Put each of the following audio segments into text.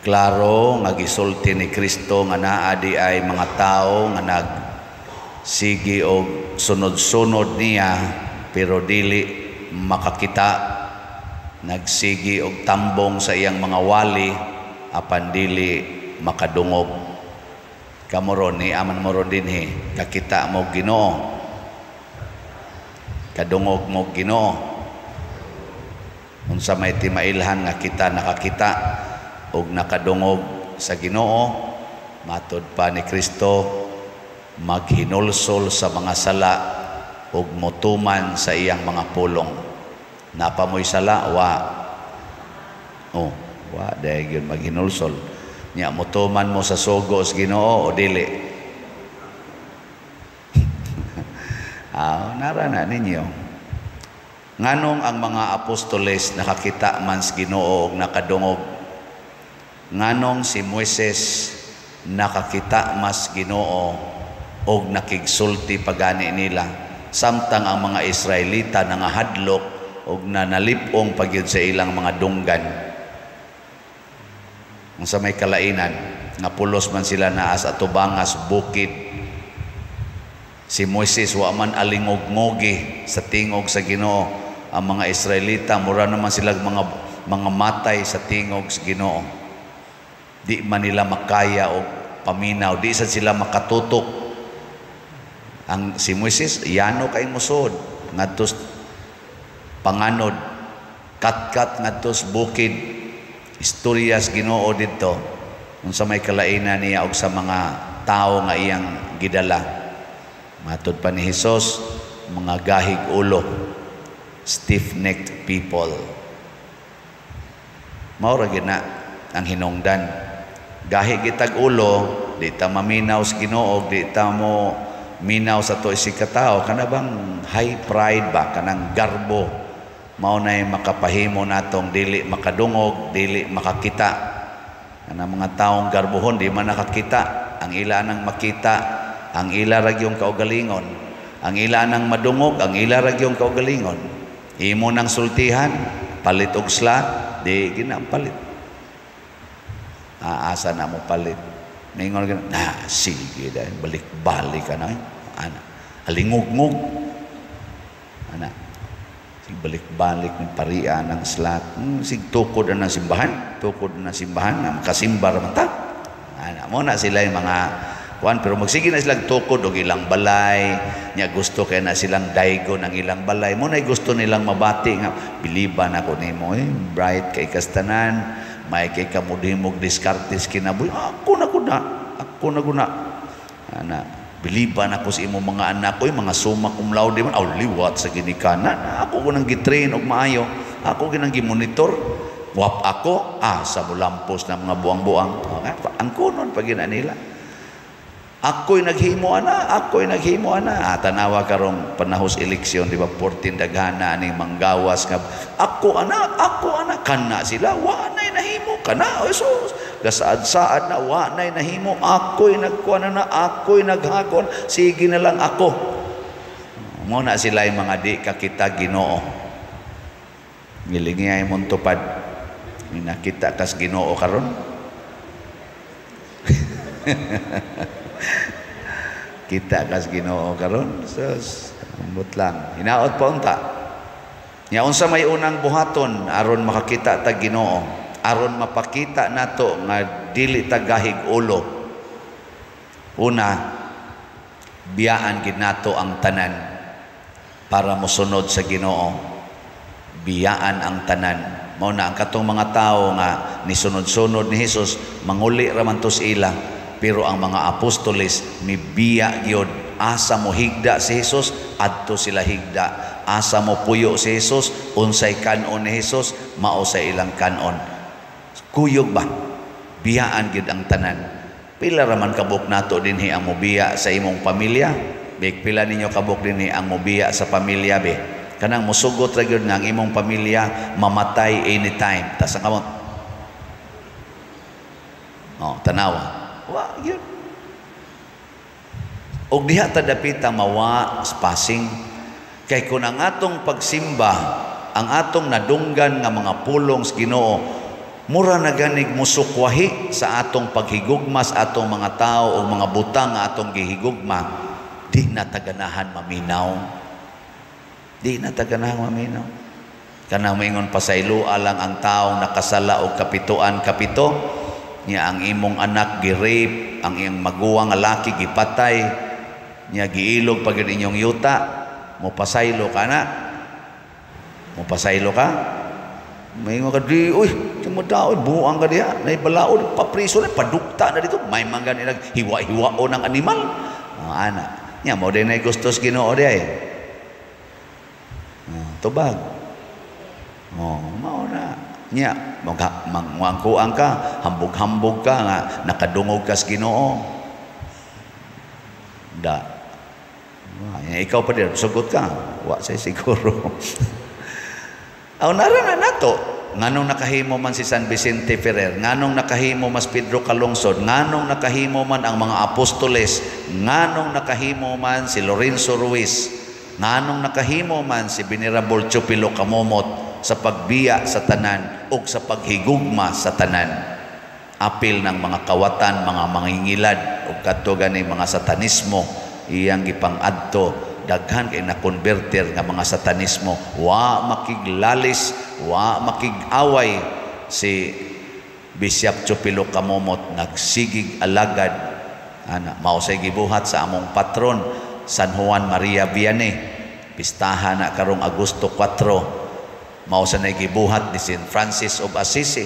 Klaro nga gisulti ni Kristo nga naa di ay mga tao nga nag sige og sunod-sunod niya pero dili makakita, nagsigi og tambong sa iyang mga wali apan dili makadungog. Kamo ron ni aman mo ron dinhi, kakita mo Ginoo, kadungog mo Ginoo. Unsa may timailhan nga kita nakakita og nakadungog sa Ginoo? Matod pa ni Kristo, maghinulsol sa mga sala ug motuman sa iyang mga pulong. Napa mo'y sala? Wa. Oh, wa dahil yun maghinulsol. Nya motuman mo sa sugo sa Ginoo o dili? Ah, nara na ninyo. Nganong ang mga apostoles nakakita man sa Ginoo og nakadungog? Nganong si Moises nakakita mas Ginoo og nakigsulti pagani nila, samtang ang mga Israelita nangahadlok og nanalip-ong pagyud sa ilang mga dunggan? Ang sa may kalainan nga pulos man sila naa sa atubangas bukid, si Moises wa man alingog-ngogi sa tingog sa Ginoo. Ang mga Israelita mura naman sila mga matay sa tingog sa Ginoo. Di man nila makaya og paminaw, di sad sila makatutok. Ang si Moises yano kay musod ngadto panganod, katkat ngadto bukid, istorya sa Ginoo didto. Unsa may kalainan niya og sa mga tawo nga iyang gidala? Matod pa ni Hesus, mga gahig ulo, stiff-necked people. Mao ra gyud na ang hinungdan. Gahi gitag ulo, di ta maminaw sa Ginoo, di ta mo minaw sa ato isig katao, kana bang high pride ba, kanang garbo, mao nay makapahimo natong dili makadungog, dili makakita. Kanang mga taong garbohon di man nakakita, ang ila nang makita, ang ila ra gyung kaugalingon, ang ila nang madungog, ang ila ra gyung kaugalingon. Imo nang sultihan, palit og slat, di ginapalit. Aasa na mo palit. Ningon ka na, sige dahil, balik-balik ka na. Ana, alingugngug. Ana, sig balik-balik ng parian ng slat. Sig tukod na ng simbahan, tukod na ng simbahan, na makasimba ra man ta. Ana, mo na sila yung mga kuan, pero magsige na silang tukod og ilang balay, nya gusto kay na silang daigo ng ilang balay. Mo na gusto nilang mabati nga biliban ako nimo, eh, bright kay kastanan, may kay kamudhimog diskartes kinabuhi. Ako na guna, ako na guna. Ana, biliban ako sa imong mga anak ko, mga summa cum laude man, aw liwat sa ginikanan. Ako ko nang gitrain og maayo, ako ginang gimonitor. Wap ako, sa mulampos na mga buang-buang. Okay? Ang kunon pag gina nila. Ako'y naghimo ana, ako'y naghimo ana. Ah, tanawa karong panahos eleksyon, di ba? 14 daghana aning manggawas nga ako ana kana sila wa nay nahimo kana. Oy sus, gasaad-saad na wa nay nahimo, ako'y nagkuan na, ako'y naghakon, sige na lang ako. Mo na sila yung mga di kakita Ginoo. Ngilingi ay mong tupad. Nakita kas Ginoo karon. Kita kas Ginoo karon, sus, ambot lang. Hinaot pa unta. Nya unsa may unang buhaton aron makakita ta Ginoo, aron mapakita nato nga dili ta gahig ulo? Una, biyaan gid nato ang tanan para mosunod sa Ginoo. Biyaan ang tanan. Mao na ang katong mga tawo nga nisunod-sunod ni Hesus, manguli ra man to sa ila. Pero ang mga apostoles mibiya gyud. Asa mo higda si Hesus, adto sila higda. Asa mo puyo si Hesus, unsay kan-on ni Hesus, mao sa ilang kan-on. Kuyog ba? Biyaan gyud ang tanan. Pila ra man kabuk nato dinhi ang mobiya sa imong pamilya? Big pila ninyo kabuk dinhi ang mobiya sa pamilya be? Kanang mosugot ra gyud nga ang imong pamilya mamatay anytime. Tas ang kamot. Oh, tanawa. Wa gyud. Og diha ta dapita mawa spasing kay kun ang atong pagsimba, ang atong nadunggan nga mga pulong sa Ginoo Mura na ganig musukwahi sa atong paghigugma sa atong mga tao o mga butang nga atong gihigugma, di na taganahan maminaw. Di na taganahan maminaw. Kanang maingon pasayloa lang ang taong nakasala og kapituan kapito, niya ang imong anak gi-rape, ang iyang maguwang nga laki gipatay, niya giilog pag inyong yuta, mopasaylo ka na. Mopasaylo ka? May ka di, uy, di mo daw, buang ka diha, naibalaod, papriso na, padukta na dito, may mangga nila, hiwa-hiwao ng animal. Oh, ana. Nya, mo din ay gustos Ginoo di ay. Oh, tubag. Oh, mao na. Nya, mangkuang ka, hambog-hambog ka, nga, nakadungog ka sa Ginoo. Da. Wah, ikaw pa din, sugot ka. Wa say siguro. Aw nara na nato, nganong nakahimo man si San Vicente Ferrer, nganong nakahimo mas Pedro Calungsod, nganong nakahimo man ang mga apostoles, nganong nakahimo man si Lorenzo Ruiz, nganong nakahimo man si Venerable Chupilo Camomot sa pagbiya sa tanan o sa paghigugma sa tanan. Apil ng mga kawatan, mga mangingilad ug kadto gani mga satanismo iyang gipang-adto. Daghan kay na-converter nga mga satanismo, wa makiglalis, wa makig-away si Bishop Chupilo Camomot, nagsigig alagad. Ana, mao say gibuhat sa among patron San Juan Maria Vianney, pistahan na karong Agosto 4. Mao sa nay gibuhat ni Saint Francis of Assisi,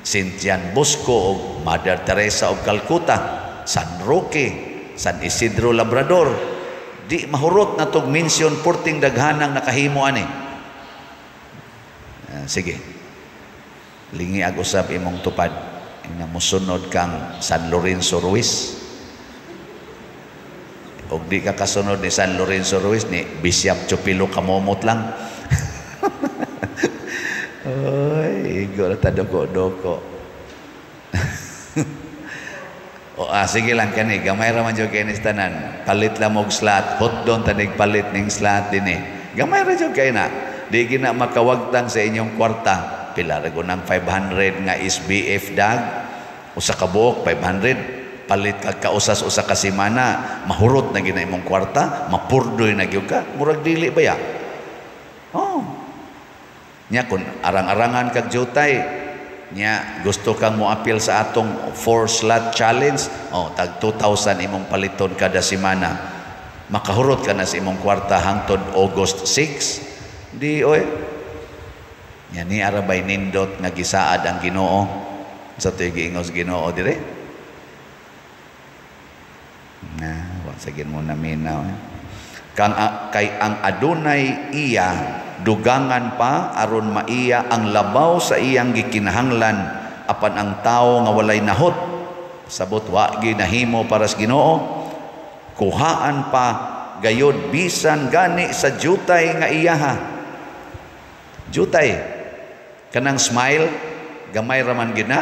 Saint John Bosco og Mother Teresa of Calcutta, San Roque, San Isidro Labrador. Di mahurot na tog mention porting daghanang nakahimo ani. Sige. Lingi ag usab imong tupad. Ina mosunod kang San Lorenzo Ruiz. Og di ka kasunod ni San Lorenzo Ruiz ni Bishop Chupilo Camomot lang. Oy, igo ra ta doko-doko. O, sige lang kani, gamay ra man jud kay ni tanan. Palit lang og slot, hotdog tanig palit ning slot dinhi. Gamay ra jud kay na. Di gina makawagtang sa inyong kwarta. Pila ra gunang 500 nga SBF dag. Usa ka buok 500. Palit kag kausas usa ka semana, mahurot na gina imong kwarta, mapurdoy na gyud ka. Murag dili ba ya? Oh. Nya kun arang-arangan kag jutay, nya gusto kang moapil sa atong 4 slot challenge, oh, tag 2,000 imong paliton kada semana. Makahurot ka na sa imong kwarta hangtod August 6. Di oy. Nya ni arabay nindot nga gisaad ang Ginoo. Sa to'y giingos Ginoo dire. Na, wa sagin mo na minaw. Eh. Kang kay ang adunay iya dugangan pa aron maiya ang labaw sa iyang gikinahanglan, apan ang tawo nga walay nahot sabot wa ginahimo para sa Ginoo, kuhaan pa gayod bisan gani sa jutay nga iyaha. Jutay kanang smile gamay ra man gina.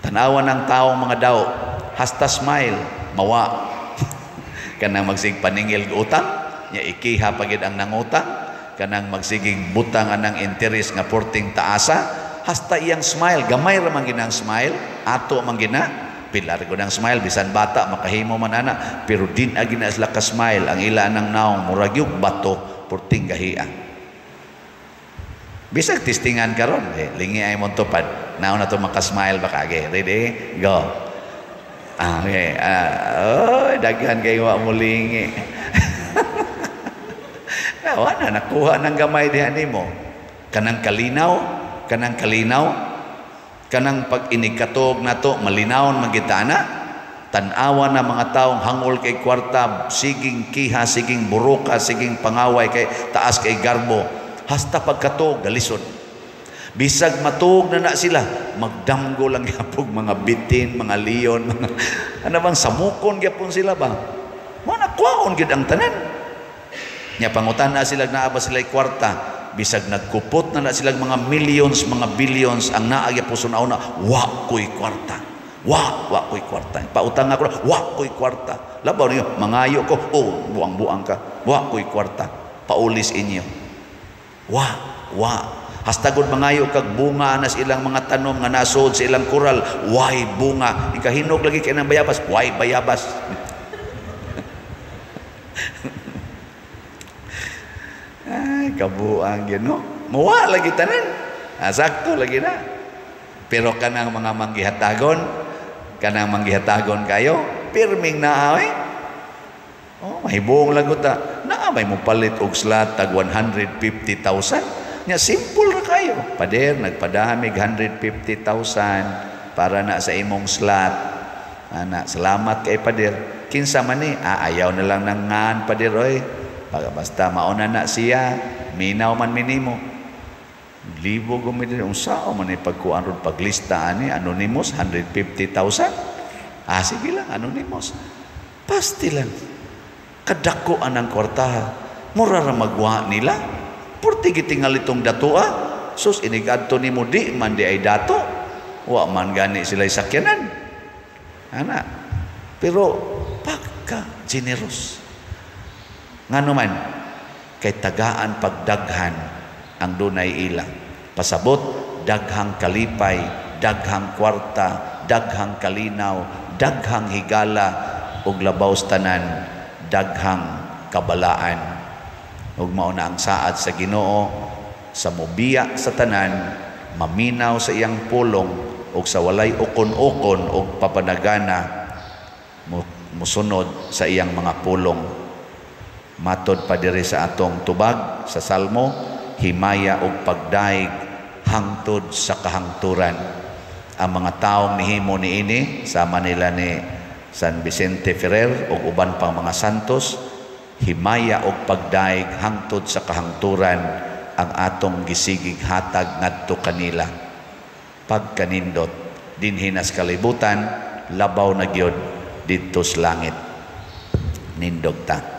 Tan-awan ang tawo mga daw hasta smile mawa. Kanang magsig paningil utang nya ikiha pagid ang nangutang, kanang magsiging butang anang interest nga porting taasa, hasta iyang smile gamay ra man ginang smile, ato man gina pila ra ang smile bisan bata makahimo man ana, pero din agi na sila ka smile ang ila anang naong murag yung bato porting gahia. Bisag testingan karon eh, lingi ay mon tupad naon na to maka-smile ba kage. Ready, go. Ah, okay. Oh, daghan kay wa mo lingi. Wa na nakuha ng gamay diha nimo. Kanang kalinaw, kanang kalinaw, kanang pag inikatog nato malinawon man kita na. Tan-awa na mga taong hangol kay kwarta, siging kiha, siging buruka, siging pangaway kay taas kay garbo. Hasta pagkatog galisod. Bisag matuog na na sila, magdamgo lang gyapon mga bitin, mga leon, mga ano bang samukon gyapon sila ba? Mo na kuwaon gyud ang tanan. Nya pangutan na sila naa ba sila kwarta, bisag nagkupot na na sila mga millions, mga billions, ang naa gyapon sunauna, wa koy kwarta. Wa koy kwarta. Pautang ako, wa koy kwarta. Labaw niyo, mangayo ko, oh, buang-buang ka. Wa koy kwarta. Paulis inyo. Wa. Hastagod mangayo kag bunga nas ilang mga tanom nga nasod sa ilang kural, why bunga? Ikahinog lagi kay nang bayabas, why bayabas? Ay, kabuang gyud no. Muwa lagi tanan. Ah, sakto lagi na. Pero kanang mga manggihatagon, kayo, pirming naa eh. Oh, mahibong lagot ta. Naa may mopalit og slot tag 150,000. Nya simple ra kayo. Pader, nagpadamig 150,000 para na sa imong slot. Ana, salamat kay pader. Kinsa man ni? Ah, ayaw na lang nang ngan pader oy. Basta mauna na siya, minaw man minimo. Libo gumid unsa man ni pagkuan ron paglista ani anonymous 150,000. Ah, sige lang anonymous. Pasti lang. Kadako anang kwartaha. Mura ra magwa nila. Purti gitingal itong datoa. Sus, inigadto nimo di man di ay dato. Wa man gani sila sakyanan. Ana. Pero pagka generous. Ngano man kay tagaan pagdaghan ang dunay ila. Pasabot daghang kalipay, daghang kwarta, daghang kalinaw, daghang higala ug labaw sa tanan daghang kabalaan. Ug mao na ang saad sa Ginoo sa mobiya sa tanan, maminaw sa iyang pulong ug sa walay ukon-ukon ug papanagana musunod sa iyang mga pulong. Matod pa diri sa atong tubag sa Salmo, himaya ug pagdaig hangtod sa kahangturan. Ang mga taong nihimo niini sama nila ni San Vicente Ferrer ug uban pang mga santos, himaya og pagdaig hangtod sa kahangturan ang atong gisigig hatag ngadto kanila. Pagkanindot dinhi nas kalibutan, labaw na gyud didto sa langit. Nindog ta.